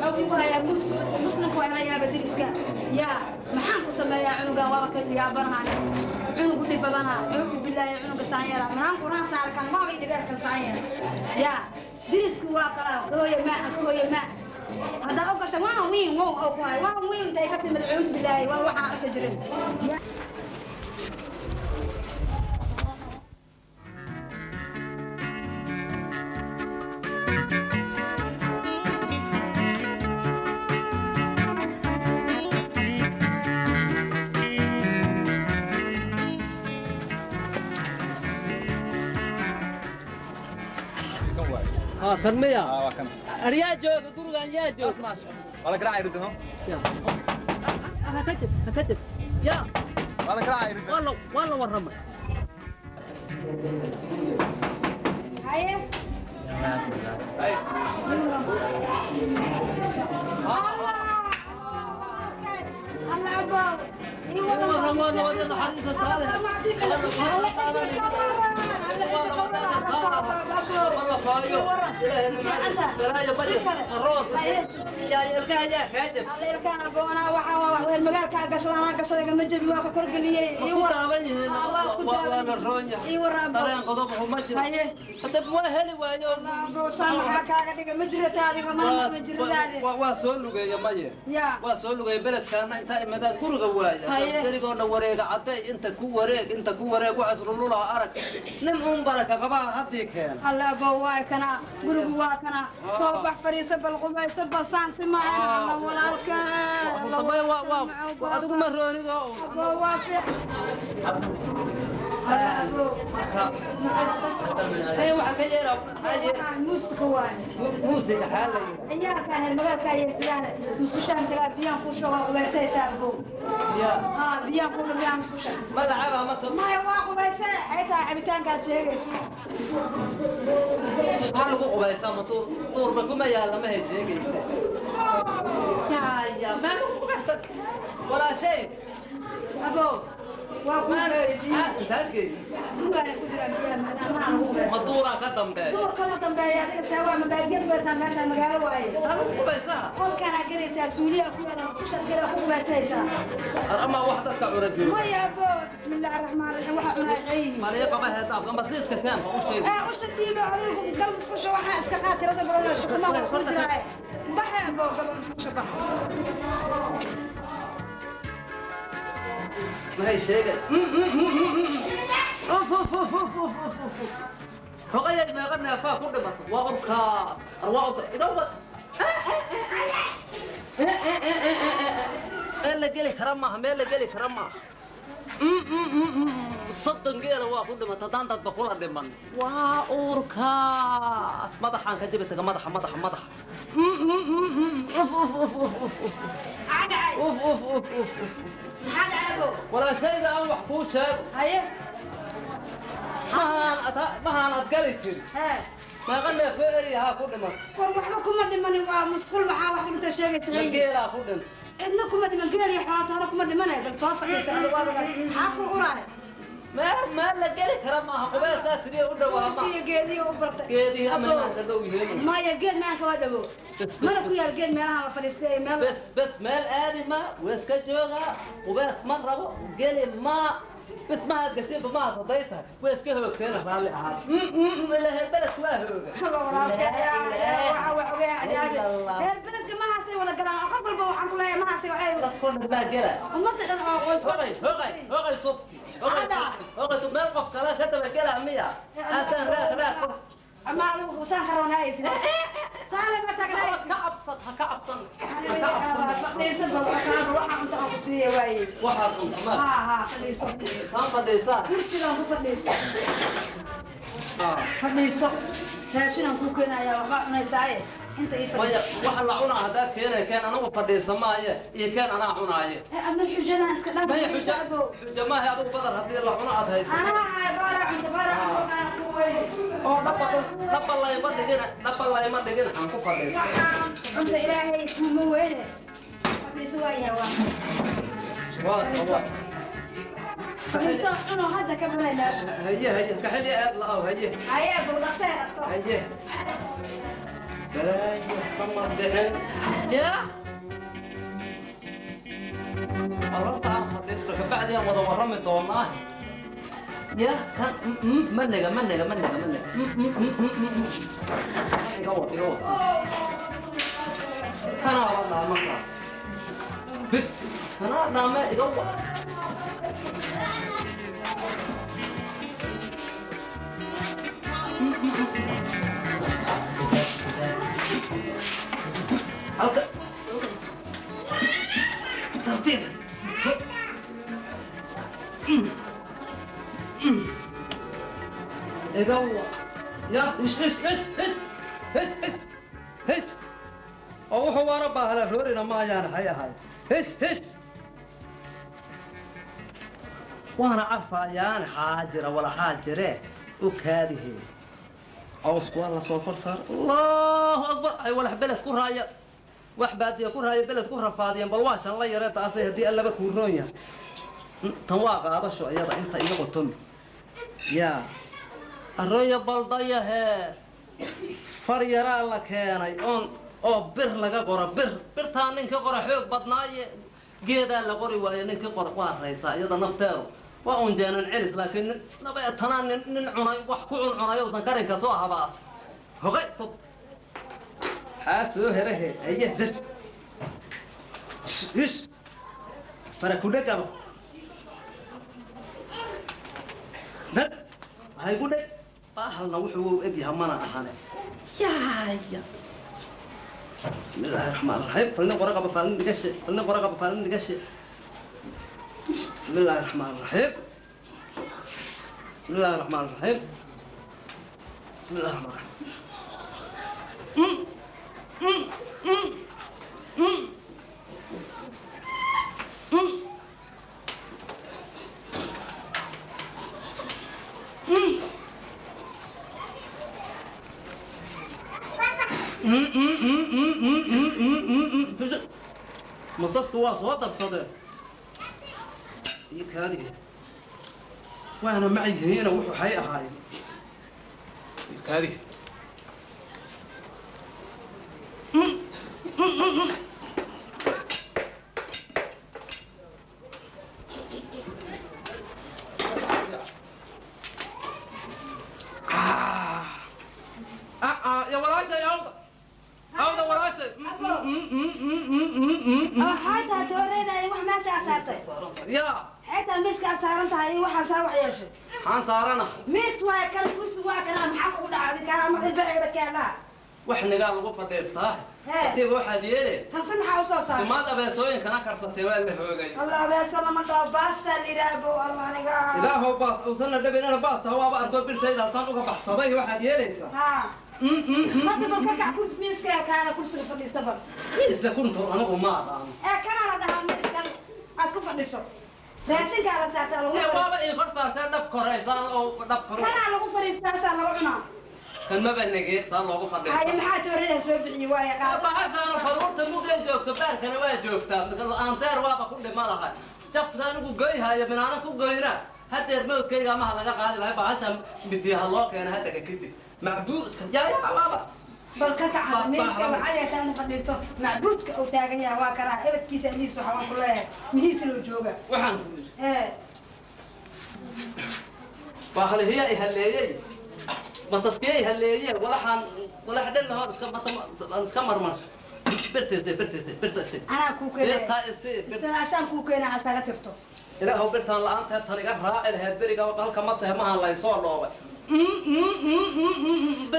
Muxuu igu hayaa muslimka waa ila yaaba deriska. Yaa maxaan ku sameeyaa cunugan waaba ka yaabanahan. Cunugu dhib badanaa. Cunugu bilaahi cunuga saan yeela. Maxaan quraan saar kan waaba i dhibee kan saan yeela. Yaa deriska waa kala hooyo maa ka hooyo maa. Haddaa u gasha waan wiin wow oo ku hay waan wiin intay ka timid cunugu bilaahi waa waxaan arki jirin. Yaa kan miya aryaa jooga gurigan yaa jooga Wala garaac iridno. Ha ka jab ha ka jab yaa Wala garaac iridno. Waa la warramay haye. Allah abow. Ii waran. Magaalkaa gashada anaa gashada gama jabi waa ka korgeliyey. Maxaa kaaga dhiga ma jirata adiga ma jiradaade. Waa soo lugeeya maye waa soo lugeeya beledkaana intaa imadaan guriga waaya keligoo dhan wareega cadday inta ku wareeg inta ku wareeg waxaas lululaha arag nin uun baraka qabaa haddii keena. Alla abow waa kana gurigu waa kana soo bax fariisa bal qubaysa bal saan si maahan alla walaalka. Adigu ma roonido. Abow waa fiican. Waxa ka yeera muusika waay. Muusiga xaa la yidhi ciyaalkaan reer magaalkaa yeesadaan musqushaan tagaa biyaan kuu shoogaa qubaysaysaa abow. Yaa biyaan kuu dhabiyaa musqusha. Magacaba ma sab maya waa qubayse ay tahay cabitaankaad sheegaysa. Maxaa lagu qubaysaa ma duur duurba kuma yaalla ma hay sheegaysa yaa yaa maa lagu qubaysta walaashay abow waa ku intaad geysa gurigaan ku jiraan biyaha maadaama lagu qubaysa. Ma duuraa ka dambeeya? Duur kama dambeeya adiga see waa mabaadiyad qubaysaa meesha magaalo waaye. Intaa lagu qubaysaa? Qolkaanaa gelaysaa suuliyaa ku yaala musqushaad gela ku qubaysaysaa. Ama wax dadka cuna jooga. Maya abo bismillahi araxmaan raxiim waxaa cunaa ceeyi. Maliiqa ma heetaa masiiska keen u sheeg. Ee usha dhiiba adigu gal musqusha waxaa iska qaad tirada badan shaqada waa ku jiraaye. Baxa abo gal musqusha baxa. Maxay sheegay uf uf uf uf uf uf uf xoqayay meeqa neefaa ku dhimatay waa urkaa waa urka iga wad meel la geli kara maaha meel la geli kara maaha 30 geela waa ku dhimatay haddaan dadba kula dhiman waa urkaas madaxaan ka dibi taga madaxa madaxa madaxa uf uf uf uf uf uf uf uf uf uf uf. Maxaa dhacay abow? Walaashayda aan wax kuu sheego. Haye. Mahaan ad mahaan aad gali tiri hee meeqa neefoo eriyahaa ku dhiman? War waxba kuma dhimanin waa musqul waxaa wax ku dhinta sheegaysa. Ma geelaa ku dhintay? Cidna kuma dhiman geel iyo xoolo toona kuma dhimanay bal soo fadhiisa adiga waa maxaa ku uraay? Meel la geli kara maaha qubaystaa tiriya u dhowaa ma iyo geedihi u bartay. Geedihi ama maanka dhow yihiin? Maya geed maanka waa dhawow mana ku yaal geed meelaha la fadhiistay ee meel. Bes bes meel aadi ma waa iska joogaa qubays ma rabo geli ma bes ma aad gashinba ma hadday tahay waa iska hoogteena raalli ahaad ilaa heer beledku waa hooga. Heer beledka ma haastay wada galaan qof walba waxaan ku leeyahay ma haastay waxay dadkoo dhan baa gela ummadda dhan oo qoys. Hoqay hoqay hoqay tubti hoqay hoqay tub meel qof kale ka daba gela miya haatan raad raad qof ama adigu saan karoonaysa saale ma tagnaysa. Ka cabsan ha ka cabsan ha ka cabsan. Fadhiisa bal waxa cunta aan ku siiya waaye. Waxaad cunto ma ha ha fadhiiso. Kaan fadhiisaa? Kursigaan ku fadhiiso fadhiiso raashinaan kuu keenayaa waxbaa cunaysaaye inta ii maya fadhiiso. Waxa la cunaa haddaad keenay keen anigu fadhiisa maaye iyo keen anaa cunaaye. Adna xujadaan iska dhaaf. Maya xuja xuja maahe adigu badar haddii la cuno aad hayso. Anaa haay baara cunto baara cunto aan ku weyne. Oo dhaba dhaba layma dhigin dhaba layma dhigin aan ku fadhiisto. Waxaan cunto ilaahay kuuma weyne fadhiiso waa yahay waa waa fadhiiso cuno hadda ka balay meesha. Haye haye kaxili aad la-aw haye. Haye bal dhaqsee dhaqso. Haye. Balaayo kama bixin. Yaa horta aan fadhiisto, kabacdi aan wada warrami doonaa. Ya kan ma nega ma nega ma nega ma nega. Iga wad, iga wad. Kanaa wadnaa markaas bis, kanaa dhaame, iga wad. Halka tartiib. Iga wad. Ya ish ish ish ish ish ish ish. Oo wuxuu waara baahla roorina maayaan hay ahay. His his. Waana carfayaan xaajira wala xaajire u kaadihe. Cawsku waa la soo kor saar. Allahu akbar. Ay walax beled ku raaya, wax baadiya ku raaya, beled ku rafaadiyeen. Bal waa shan la yaree taasay haddii allaba kuu roon yahay. Tan waa qaadasho iyada inta iga qotomi. Yaa arroya baldayahee, far yaraa la keenay oon oo bir laga qoro. Bir birtaa ninka qora xoog badnaaye, geedaa la qori waayo ninka qora waa raysaa. Iyada nafteedu waa un jeenan celis, laakiin nabeetanaa nin nin cunay wax ku cuncunay uusan karinka soo habaas hogay tub xaa soo herahe. Haye, his his fara ku dhegabo dar waxay ku dheg baahalna wuxuu u egyaha mana ahane. Yaaya, بسم الله الرحمن الرحيم. فلنا ورقة فلنا نقش، فلنا ورقة فلنا نقش. بسم الله الرحمن الرحيم، بسم الله الرحمن الرحيم، بسم الله الرحمن الرحيم. Masasku waa soo darsadeen iyo kaadiga waana macyihiina wuxuu xay ahaayeen iyo kaadiga. Ya walaashay, awda awda walaashay. Waxay tahay tooreedaay wax meesha aad saartay? Ya. Maxay tahay miiska aad saaran tahay iyo waxaa saa wax yeeshay? Maxaan saarana? Miis waay kan, kursi waa kana. Maxaa kugu dhacay kana ama ilbaxeeba keenaha? Wax nigaa lagu fadhiistaa. Hee. Hadiiba waxaad yeele Tanse maxaa usoo saaray? Sumaad abeesooyinkana karsatay, waa la hoogay. Allah, abeesa lama dhaho, baasta la yidhaahbo. Allah aniga. Ilaahow baas uusanna dhabinana baasta waaba arko birtaydaasaan uga baxsaday. Waxaad yeelaysaa Ha marka bal ka kac kursi miiska kaana, kursiga fadhiista bal. Miiska kuntur anigu ma aqaano. Ee kana la dhahaa miiskan aad ku fadhiso, raashinkaa la saartaa lagu Ee fadhiisto. Waaba ii kor saartee dhab koraysaan oo dhab kor. Kanaa lagu fadhiistaasaa lagu cunaa. Kan maba nege saa loogu Haye, fadhiista. maxaa tooreeda soo bixiyey waaya qaada? Bahashaanu faruurta mugay joogto, baarkana waa joogtaa aanteer waaba ku dhima lahay jafta anigu goyhaya minaana ku goyna. Hadeer mawdkayga amaha laga qaadi lahay bahasha midiyaha loo keena hadda ka kadib macbuudka yaa waaba. Bal ka kac miiska, waxaad yeeshaa in fadhiiso. Macbuudka uu taagan yahay waa kanaa ebadkiisa miis waxa waan ku leeyahay mihiisa loo jooga. Waxaan ku yidhi Ee. Baahlihiya i halleeyey, masaskiya i halleeye, walaxaan walax dhan lahood iska masa aan iska marmar. Birta birta birta isi. Anaa kuu keenaya. Birta isi. Istiraashaan kuu keenaa asaga tirto. Ilaahow birtaan la-aanteed tan iga raaci laheyd beriga halka masehe mahan laysoo dhoobay. Bas.